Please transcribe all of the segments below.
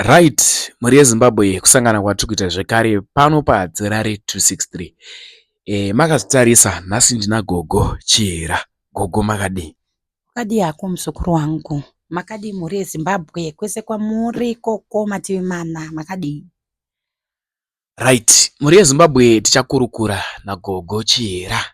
Right, mhuri yeZimbabwe, kusangana kwatiri kuita zvekare pano paHadzirare 263. Makazvitarisa, nhasi ndina Gogo Chihera. Gogo, makadii? Wakadii hako muzukuru wangu? Makadii mhuri yeZimbabwe kwese kwamuri ikoko mativi mana, makadii? Right, mhuri yeZimbabwe, tichakurukura naGogo Chihera.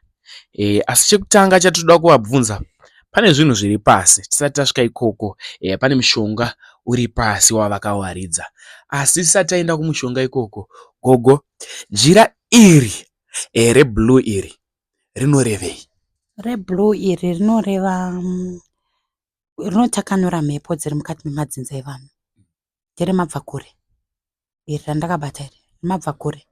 Asi chekutanga chatinoda kuvabvunza, pane zvinhu zviri pasi tisati tasvika ikoko. Pane mushonga uri pasi wavakawaridza. Asi tisati taenda kumushonga ikoko, Gogo, jira iri reblue iri rinorevei? Reblue iri rinoreva rinotakanura mhepo dziri mukati memadzinza evanhu. Nderemabvakure. Iri randakabata iri remabvakure.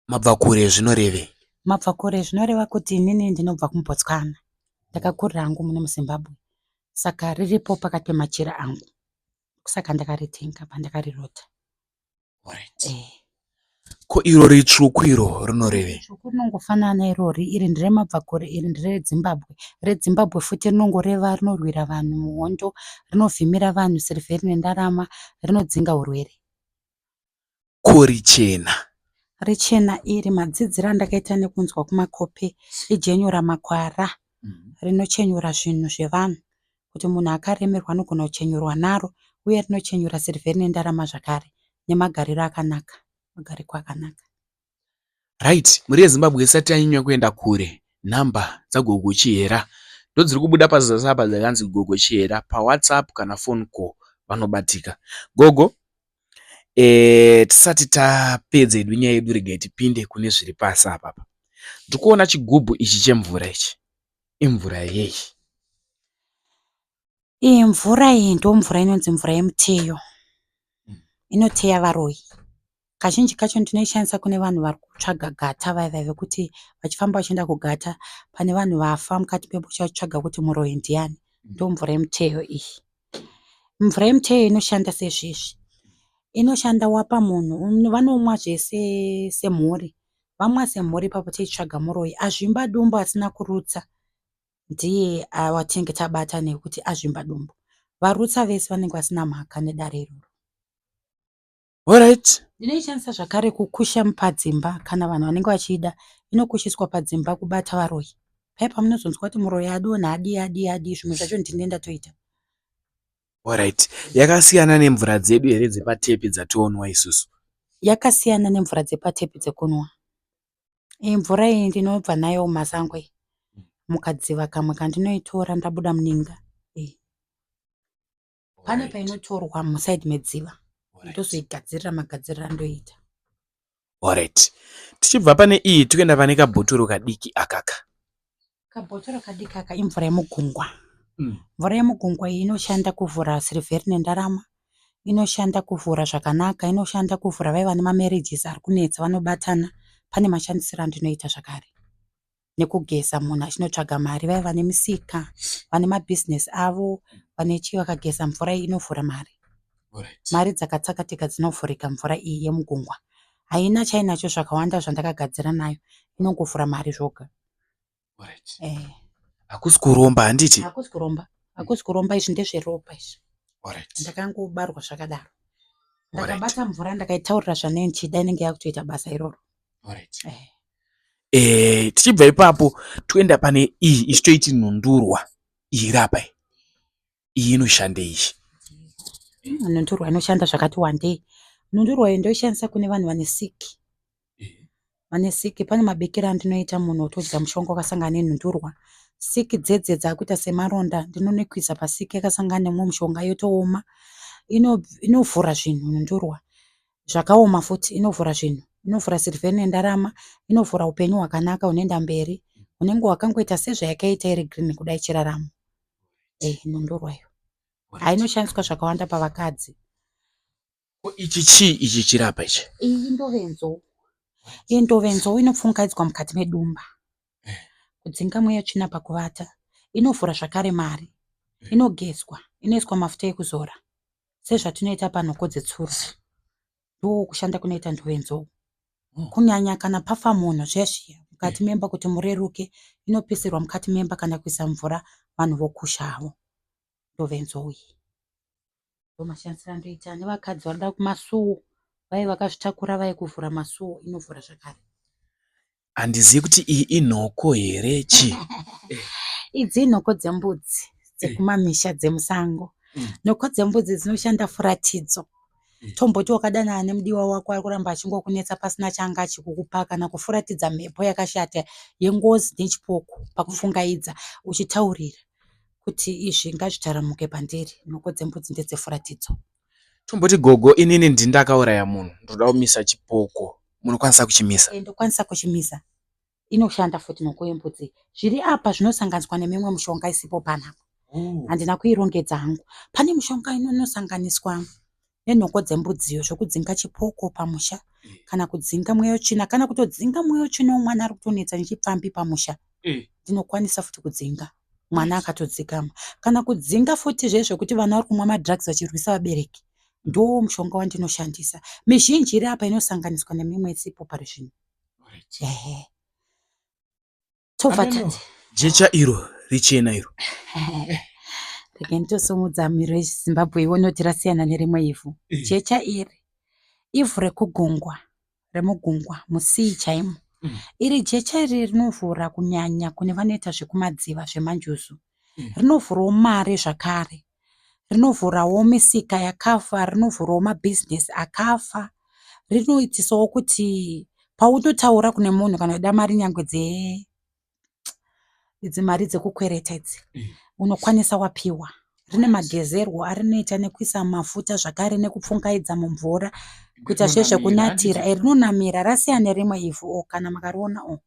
Mabvakure zvinorevei? Mabvakure zvinoreva kuti inini ndinobva kuBotswana. Ndakakurira hangu muno muZimbabwe. Saka riripo pakati pemachira angu. Saka ndakaritenga pandakarirota. Alright. Ko iro ritsvuku iro rinorevei? Tsvuku rinongofanana irori. Iri nderemabvakure, iri ndereZimbabwe. ReZimbabwe futi rinongoreva rinorwira vanhu muhondo, rinovhimira vanhu sirivheri nendarama, rinodzinga urwere. Ko richena? Richena iri madzidziro andakaita nekunzwa kumakope ijenyura makwara. Rinochenyura zvinhu zvevanhu kuti munhu akaremerwa anogona kuchenyurwa naro uye rinochenyura sirivheri nendarama zvakare nemagariro akanaka, magariko akanaka. Right, mhuri yeZimbabwe, isati yanyanya kuenda kure, nhamba dzaGogo Chihera ndodziri kubuda pazasi apa dzakanzi Gogo Chihera paWhatsApp kana phone call vanobatika. Gogo, tisati tapedza hedu nyaya yedu, regai tipinde kune zviri pasi apapa. Ndiri kuona chigubhu ichi chemvura ichi. Imvura yei? Iyi mvura iyi ndomvura inonzi mvura yemuteyo. Inoteya varoyi. Kazhinji kacho ndinoishandisa kune vanhu vari kutsvaga gata vaya vaya vekuti vachifamba vachienda kugata pane vanhu vafa mukati mebush vachitsvaga kuti muroyi ndiani. Ndomvura yemuteyo iyi. Mvura yemuteyo inoshanda sezvizvi. Inoshanda wapa munhu, vanomwa zvese semhuri. Vamwa semhuri ipapo tichitsvaga muroyi. Azvimba dumbu asina kurutsa ndiye watinenge tabata nekuti azvimba dumbu. Varutsa vese vanenge vasina mhaka nedare iroro. Alright. Ndinoishandisa zvakare kukusha padzimba kana vanhu vanenge vachiida. Inokushiswa padzimba kubata varoyi. Paya pamunozonzwa kuti muroyi adonha adii adii adii, zvimwe zvacho ndini ndatoita. Alright. Yakasiyana nemvura dzedu here dzepatepi dzationwa isusu? Yakasiyana nemvura dzepatepi dzekunwa. Iyi mvura iyi ndinobva nayo mumasango iyi. Mukadziva kamwe kandinoitora ndabuda muninga. Pane painotorwa musaidhi medziva. Ndozoigadzirira magadziriro andoita. Alright. Tichibva pane iyi toenda pane kabhotoro kadiki akaka. Kabhotoro kadiki aka imvura yemugungwa. Mvura yemugungwa iyi inoshanda kuvhura sirivheri nendarama. Inoshanda kuvhura zvakanaka. Inoshanda kuvhura vaya vane mamarriages ari kunetsa vanobatana. Pane mashandisiro andinoita zvakare. Nekugeza munhu achinotsvaga mari, vaya vane misika, vane mabhizinesi avo, vane chii, vakageza mvura iyi inovhura mari. Mari dzakatsakatika dzinovhurika mvura iyi yemugungwa. Haina chainacho zvakawanda zvandakagadzira nayo. Inongovhura mari zvoga. Hakusi kuromba handiti? Hakusi kuromba. Hakusi kuromba, izvi ndezveropa izvi. Ndakangobarwa zvakadaro. Ndakabata mvura ndakaitaurira zvanei ndichida, inenge yakutoita basa iroro. Tichibva ipapo toenda pane iyi isu toiti nhundurwa iyi rapa iyi. Iyi inoshandei? Nhundurwa inoshanda zvakati wandei. Nhundurwa iyi ndoishandisa kune vanhu vane siki. Vane siki, pane mabikiro andinoita munhu otodya mushonga wakasangana nenhundurwa. Siki dzedze dzakuita semaronda ndinonokwidza pasiki yakasangana nemumwe mushonga yotooma. Inovhura zvinhu nhundurwa. Zvakaoma futi, inovhura zvinhu. Inovhura sirivheri nendarama, inovhura upenyu hwakanaka hunoenda mberi. Hunenge hwakangoita sezvayakaita iri girini kudai ichirarama. Nhundurwa iyo. Hainoshandiswa zvakawanda pavakadzi. Ko ichi chii ichi chirapa ichi? Iyi indovenzou. Iyi ndovenzou inopfungaidzwa mukati medumba. Kudzinga mweya tsvina pakuvata. Inovhura zvakare mari. Inogezwa, inoiswa mafuta ekuzora. Sezvatinoita panhoko dzetsuro. Ndokushanda kunoita ndovenzou. Kunyanya kana pafa munhu zviya zviya mukati memba kuti mureruke, inopisirwa mukati memba kana kuisa mvura vanhu vokusha havo. Ndovenzou iyi. Ndomashandisiro andoita nevakadzi vanoda kumasuwo vaye vakazvitakura vaye kuvhura masuwo inovhura zvakare. Handizivi kuti iyi inhoko here chii? Idzi inhoko dzembudzi dzekumamisha dzemusango. Nhoko dzembudzi dzinoshanda furatidzo. Tomboti wakadanana nemudiwa wako ari kuramba achingokunetsa pasina chaanga achikukupa kana kufuratidza mhepo yakashata yengozi nechipoko pakupfungaidza uchitaurira kuti izvi ngazvitaramuke pandiri. Nhoko dzembudzi ndedzefuratidzo. Tomboti gogo inini ndini ndakauraya munhu ndoda kumisa chipoko munokwanisa kuchimisa? Ndokwanisa kuchimisa. Inoshanda futi nhoko yembudzi. Zviri apa zvinosanganiswa nemimwe mishonga isipo panapa. Handina kuirongedza hangu. Pane mishonga inosanganiswa nenhoko dzembudziyo zvekudzinga chipoko pamusha kana kudzinga mweya wetsvina kana kutodzinga mweya wetsvina wemwana ari kutonetsa nechipfambi pamusha. Ndinokwanisa futi kudzinga mwana akatodzikama. Kana kudzinga futi zve zvekuti vana vari kumwa madrugs vachirwisa vabereki. Ndo mushonga wandinoshandisa. Mizhinji iri apa inosanganiswa nemimwe isipo pari zvino. Ehe. Tobva tati. Jecha iro richena iro. Rega nditosumudza miro yeZimbabwe ione kuti rasiyana nerimwe ivhu. Jecha iri ivhu rekugungwa remugungwa musii chaimo. Iri jecha iri rinovhura kunyanya kune vanoita zvekumadziva zvemanjuzu. Rinovhurawo mari zvakare. Rinovhurawo misika yakafa, rinovhurawo mabhizinesi akafa. Rinoitisawo kuti paunotaura kune munhu kana uchida mari nyangwe dze idzi mari dzekukwereta idzi unokwanisa wapiwa. Rine magezerwo arinoita nekuisa mafuta zvakare nekupfungaidza mumvura kuita zvezvekunatira. Rinonamira rasiyana nerimwe ivhu o kana makariona o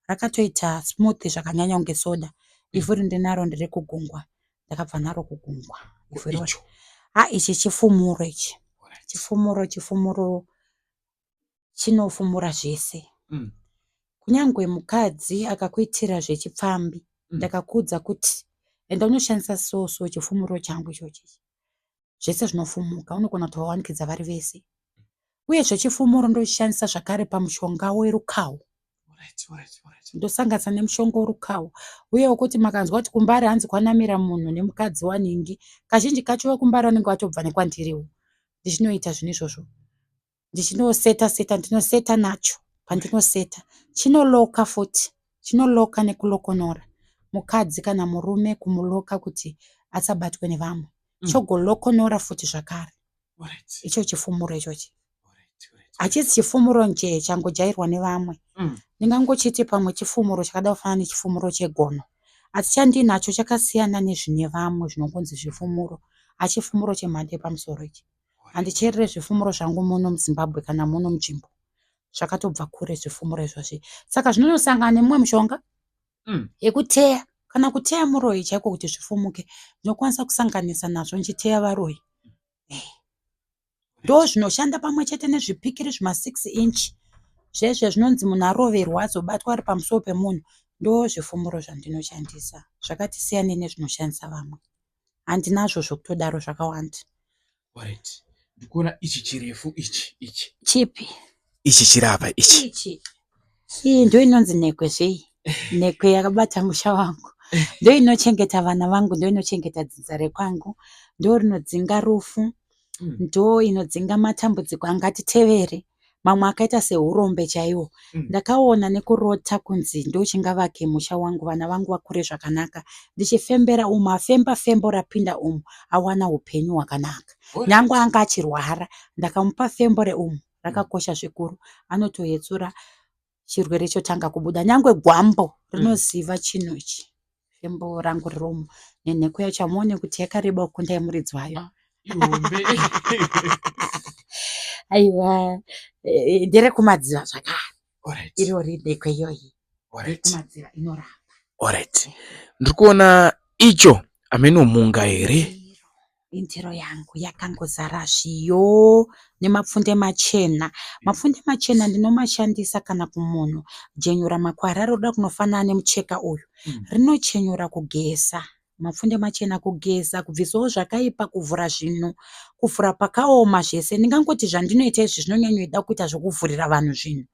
rakatoita smooth zvakanyanya kunge soda. Ivhu rindinaro nderekugungwa ndakabva naro kugungwa ivhu iroro. Ha ichi chifumuro ichi. Chifumuro chifumuro chinofumura zvese. Kunyangwe mukadzi akakuitira zvechipfambi ndakakuudza kuti enda unoshandisa so so chifumuro changu ichochi. Zvese zvinofumuka unogona kutovawanikidza vari vese. Uyezve chifumuro ndochishandisa zvakare pamushonga werukawo. Ndosanganisa nemushonga werukawo. Uye wekuti makanzwa kuti kumbare hanzi kwanamira munhu nemukadzi wanhingi. Kazhinji kacho vekumbare vanenge vatobva nekwandiriwo. Ndichinoita zvinhu izvozvo. Ndichinoseta seta ndinoseta nacho pandinoseta. Chinoloka futi. Chinoloka nekulokonora mukadzi kana murume kumuloka kuti asabatwe nevamwe. Chogolokonora futi zvakare. Icho chifumuro ichochi. Hachisi chifumuro njee changojairwa nevamwe. Ndingangochiti pamwe chifumuro chakada kufanana nechifumuro chegono. Asi chandinacho chakasiyana nezvine vamwe zvinongonzi zvifumuro. Hachifumuro chemhando yepamusoro ichi. Handicherere zvifumuro zvangu muno muZimbabwe kana muno munzvimbo. Zvakatobva kure zvifumuro izvozvi. Saka zvinonosangana nemumwe mushonga yekuteya. Kana kuteya muroyi chaiko kuti zvifumuke. Ndinokwanisa kusanganisa nazvo ndichiteya varoyi. Ndo zvinoshanda pamwe chete nezvipikiri zvima 6 inch. Zvezve zvinonzi munhu aroverwa azobatwa ari pamusoro pemunhu. Ndo zvifumuro zvandinoshandisa. Zvakati siyanei nezvinoshandisa vamwe. Handinazvo zvekutodaro zvakawanda. Alright. Ndikuona ichi chirefu ichi ichi. Chipi? Ichi chiri apa ichi. Ichi. Iyi ndo inonzi nhekwe zvei. Nhekwe yakabata musha wangu. Ndo inochengeta vana vangu, ndo inochengeta dzinza rekwangu, ndo rinodzinga rufu, ndo inodzinga matambudziko angatitevere. Mamwe akaita sehurombe chaiwo. Ndakaona nekurota kunzi ndochingavake musha wangu vana vangu vakure zvakanaka. Ndichifembera umu afemba fembo rapinda umu awana upenyu hwakanaka. Nyangwe anga achirwara ndakamupa fembo reumu rakakosha zvikuru. Anotohetsura chirwere chotanga kubuda. Nyangwe gwambo rinoziva chinhu ichi. Fembo rangu riromo nenheko yacho hamuone kuti yakareba kukunda yemuridzi wayo. Aiwa nderekumadziva zvakare. Irori nheko iyoyi. Yekumadziva inorapa. Alright. Ndiri kuona icho hameno mhunga here? Indiro yangu yakangozara zviyo nemapfunde machena. Mapfunde machena ndinomashandisa kana kumunhu jenyura makwara roda kunofanana nemucheka uyu. Rinochenyura kugeza. Mapfunde machena kugeza, kubvisawo zvakaipa, kuvhura zvinhu, kuvhura pakaoma zvese. Ndingangoti zvandinoita izvi zvinonyanyoda kuita zvekuvhurira vanhu zvinhu.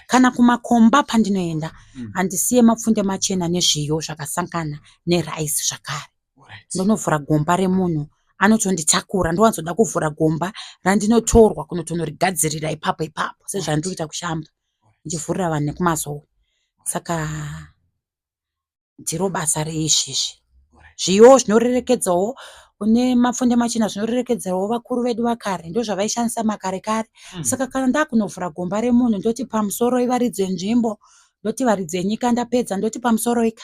Kana kumakomba pandinoenda handisiye mapfunde machena nezviyo zvakasangana neraisi zvakare. Ndonovhura gomba remunhu Anotonditakura ndowanzoda kuvhura gomba randinotorwa kunotonorigadzirira ipapo ipapo sezvandiri kuita kushamba ndichivhurira vanhu nekumazowe. Saka ndiro basa reizvizvi. Zviyo zvinorerekedzawo kune mapfunde machena zvinorerekedzawo vakuru vedu vakare ndozvavaishandisa makare kare. Saka kana ndakunovhura gomba remunhu ndoti pamusoroi varidzi venzvimbo, ndoti varidzi venyika ndapedza ndoti pamusoroika.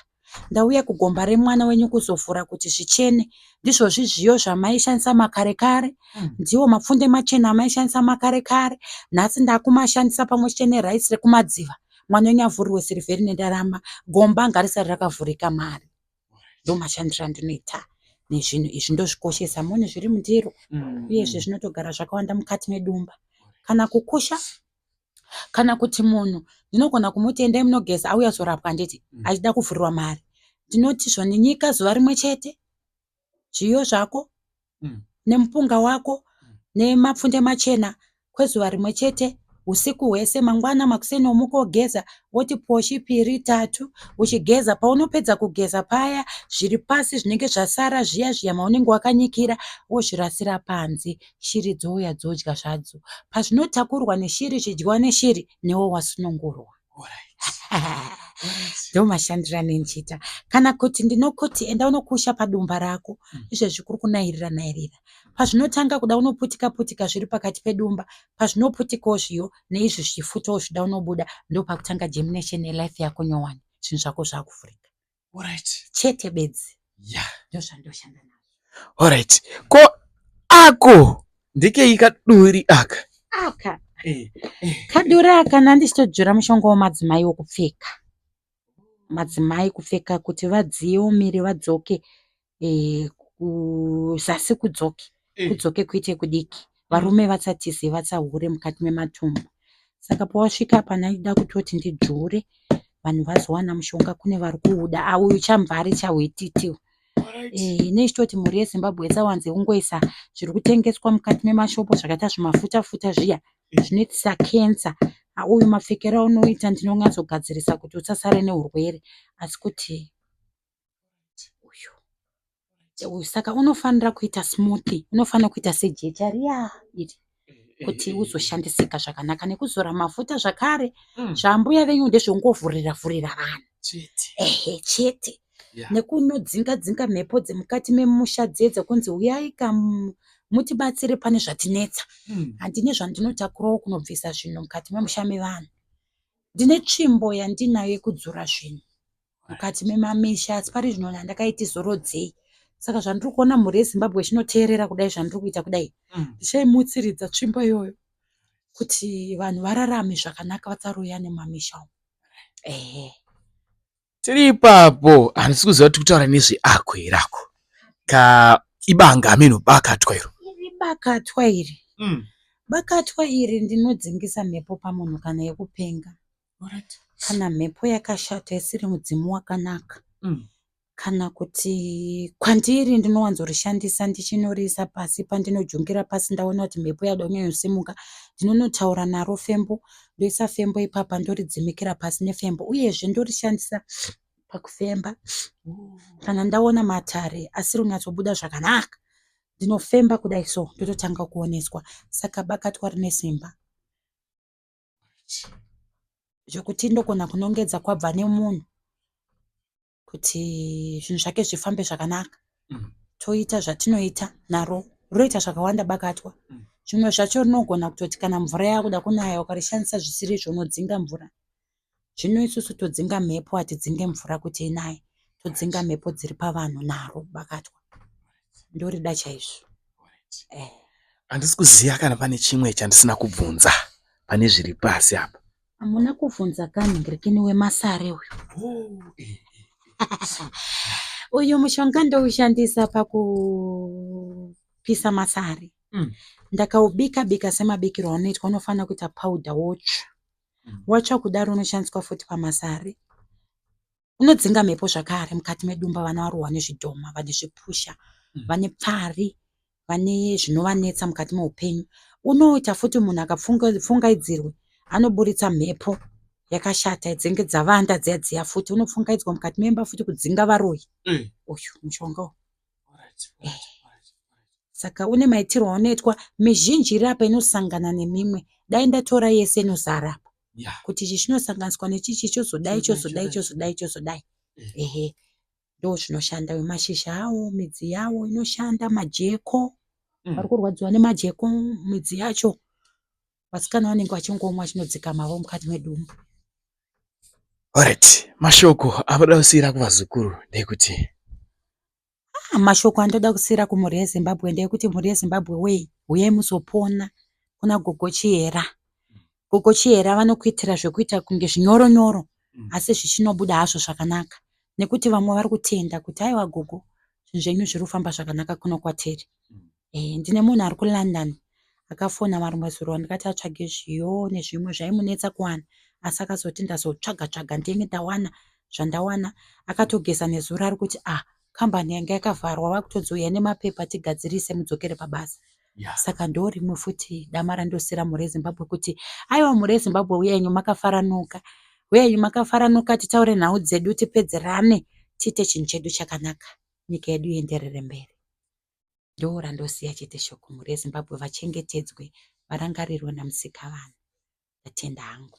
Ndauya kugomba remwana wenyu kuzovhura kuti zvichene. Ndizvozvi zviyo zvamaishandisa makare kare. Ndiwo mapfunde machena amaishandisa makare kare. Nhasi ndakumashandisa pamwe chete nerice rekumadziva. Mwana wenyu avhurirwe sirivheri nendarama. Gomba ngarisare rakavhurika mari. Ndomashandiro andinoita nezvinhu izvi ndozvikoshesa. Mune zviri mundiro uyezve zvinotogara zvakawanda mukati medumba. Kana kukusha kana kuti munhu ndinogona kumuti endai munogeza auya zorapwa handiti achida kuvhurirwa mari ndinoti zvoni nyika zuva rimwe chete zviyo zvako nemupunga wako nemapfunde machena kwezuva rimwe chete usiku hwese mangwana makuseni womuka wogeza woti poshi piri tatu uchigeza paunopedza kugeza paya zviri pasi zvinenge zvasara zviya zviya maunenge wakanyikira wozvirasira panze shiri dzouya dzodya zvadzo. Pazvinotakurwa neshiri zvidyiwa neshiri newe wasunungurwa. Ndomashandiro anendichiita. Kana kuti ndinokuti enda unokusha padumba rako izvezvi kuri kunairira nairira. Pazvinotanga kuda unoputika putika zviri pakati pedumba. Pazvinoputikawo zviyo neizvi zvichifutawo zvida unobuda ndopakutanga germination yelife yako nyowani zvinhu zvako zvakuvhurika. Alright. Chete bedzi. Yeah. Ndozvandoshanda nazvo. Alright. Ko ako ndekei kaduri aka? Aka. Eh, eh. Kaduri aka ndandichitodzvura mushonga wemadzimai wokupfeka. Madzimai kupfeka kuti vadziye miri vadzoke eh, kuzasi kudzoke eh. kudzoke kuite kudiki varume vatsatize vatsahure mukati mematumbu saka pawasvika apa ndaida kutoti ndidzvure vanhu vazowana mushonga kune vari kuuda ah, uyu chamvari chahwititi eh, nechitoti mhuri yezimbabwe isawanze kungoisa zviri kutengeswa mukati memashopo zvakaita zvimafuta futa zviya zvinoitisa kensa ah, uyu mapfekero aunoita ndinonyatsogadzirisa kuti usasare neurwere asi kuti uyu uyu saka unofanira kuita smoothie unofanira kuita sejecha riya iri kuti uzoshandisika zvakanaka nekuzora mafuta zvakare zvaambuya venyu ndezvekungovhurira vhurira vanhu ehe chete nekunodzinga dzinga mhepo dzemukati memusha dziye dzekunzi huyai ka mutibatsire pane zvatinetsa handine zvandinotakurawo kunobvisa zvinhu mukati memusha mevanhu ndine tsvimbo yandinayo yekudzura zvinhu mukati memamisha asi pari zvino ndakaiti zorodzei saka zvandiri kuona mhuri yezimbabwe ichinoteerera kudai zvandiri kuita kudai ndichaimutsiridza tsvimbo iyoyo kuti vanhu vararame zvakanaka vasaroya nemamisha umu ehe Tiri ipapo handisi kuziva kuti kutaura nezveako here ako ka ibanga hameno bakatwa iro. Iri bakatwa iri. Bakatwa iri ndinodzingisa mhepo pamunhu kana yekupenga. Kana mhepo yakashata isiri mudzimu wakanaka kana kuti kwandiri ndinowanzorishandisa ndichinoriisa pasi pandinojungira pasi ndaona kuti mhepo yada kunyanyosimuka ndinonotaura naro fembo ndoisa fembo ipapa ndoridzimikira pasi nefembo uyezve ndorishandisa pakufemba kana ndaona matare asiri kunyatsobuda zvakanaka ndinofemba kudai so ndototanga kuoneswa saka bakatwa rine simba zvekuti ndogona kunongedza kwabva nemunhu kuti zvinhu zvake zvifambe zvakanaka toita zvatinoita naro roita zvakawanda bakatwa zvimwe zvacho rinogona kutoti kana mvura yakuda kunaya ukarishandisa zvisiri izvo unodzinga mvura zvino isusu todzinga mhepo hatidzinge mvura kuti inaye todzinga mhepo dziri pavanhu naro bakatwa ndorida chaizvo eh. Handisi kuziva kana pane chimwe chandisina kubvunza pane zviri pasi apa. Hamuna kubvunza kani ngirikini wemasare uyu. Uyu mushonga ndoushandisa pakupisa masare. Ndakaubika bika semabikirwo aunoitwa unofanira kuita powder wotsva. Watsva kudaro unoshandiswa futi pamasare. Unodzinga mhepo zvakare mukati medumba vana varohwa nezvidhoma vane zvipusha vane pfari vane zvinovanetsa mukati meupenyu. Unoita futi munhu akapfungaidzirwe anoburitsa mhepo yakashata dzinenge dzavanda dziya dziya futi unopfungaidzwa mukati memba futi kudzinga varoyi. Uyu mushonga uyu. Saka une maitirwo aunoitwa mizhinji iri apa inosangana nemimwe. Dai ndatora yese inozara apa. Yeah. Kuti ichi chinosanganiswa nechichi chozodai chozodai chozodai chozodai. Ehe. Ndozvinoshanda mashizha awo, midzi yawo inoshanda, majeko. Vari kurwadziwa nemajeko midzi yacho. Vasikana vanenge vachingomwa chinodzikama mukati medumbu. Alright, mashoko amunoda kusiira kuvazukuru ndeyekuti Ah, mashoko andoda kusiira kumhuri yeZimbabwe ndeyekuti mhuri yeZimbabwe wee huyai muzopona kuna Gogo Chihera. Gogo Chihera vanokuitira zvekuita kunge zvinyoronyoro asi zvichinobuda hazvo zvakanaka nekuti vamwe vari kutenda kuti aiwa gogo zvinhu zvenyu zviri kufamba zvakanaka kuno kwatiri. Eh, ndine munhu ari kuLondon akafona marimwe zuro ndikati atsvage zviyo nezvimwe zvaimunetsa kuwana asi akazoti ndazotsvaga tsvaga ndenge ndawana zvandawana akatogeza nezuro ari kuti ah kambani yanga yakavharwa vakutonzi uyai nemapepa tigadzirise mudzokere pabasa. Saka ndorimwe futi dama randosiyira mhuri yeZimbabwe kuti aiwa mhuri yeZimbabwe uyai henyu makafaranuka. Uyai henyu makafaranuka titaure nhau dzedu tipedzerane tiite chinhu chedu chakanaka nyika yedu ienderere mberi. Ndorandosiya chete shoko mhuri yeZimbabwe vachengetedzwe varangarirwe naMusikavanhu. Ndatenda hangu.